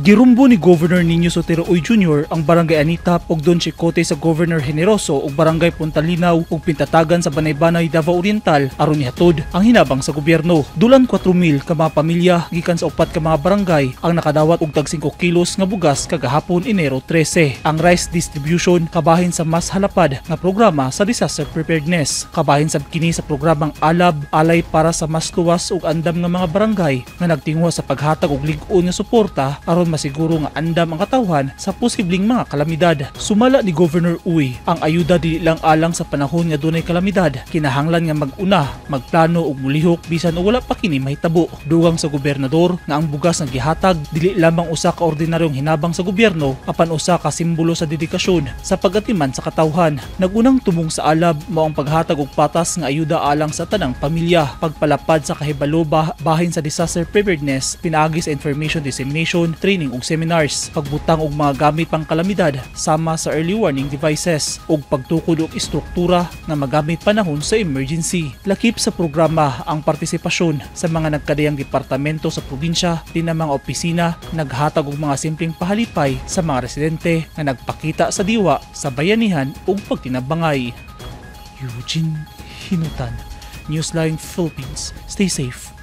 Girumbo ni Governor Niño Sotero Uy Jr. ang Barangay Anitap ug Don Chicote sa Governor Generoso ug Barangay Puntalinaw ug Pintatagan sa Banay-Banay, Davao Oriental aron ihatod ang hinabang sa gobyerno. Dulan 4,000 ka mga pamilya gikan sa upat ka mga barangay ang nakadawat og tag 5 kilos nga bugas kagahapon, Enero 13. Ang rice distribution kabahin sa mas halapad nga programa sa disaster preparedness. Kabahin sab kini sa programang Alab, alay para sa mas luwas ug andam nga mga barangay nga nagtinguha sa paghatag og lig-on nga suporta aron masiguro nga andam ang katawhan sa posibleng mga kalamidad. Sumala ni Governor Uy, ang ayuda dili lang alang sa panahon nga dunay kalamidad, kinahanglan nga mag-una, magplano ug mulihok bisan og wala pa kini mahitabo. Dugang sa gobernador nga ang bugas nga gihatag dili lamang usa ka ordinaryong hinabang sa gobyerno apan usa ka simbolo sa dedikasyon sa pag-atiman sa katawhan. Nagunang tumong sa Alab mao ang paghatag og patas nga ayuda alang sa tanang pamilya, pagpalapad sa kahibalo bahin sa disaster preparedness pinaagi sa information dissemination, training ug seminars, pagbutang og mga gamit pang kalamidad sama sa early warning devices ug pagtukod og istruktura nga magamit panahon sa emergency. Lakip sa programa ang partisipasyon sa mga nagkadayang departamento sa probinsya din ang mga opisina naghatag og mga simpleng pahalipay sa mga residente nga nagpakita sa diwa sa bayanihan ug pagtinabangay. Eugene Hinutan, Newsline Philippines. Stay safe.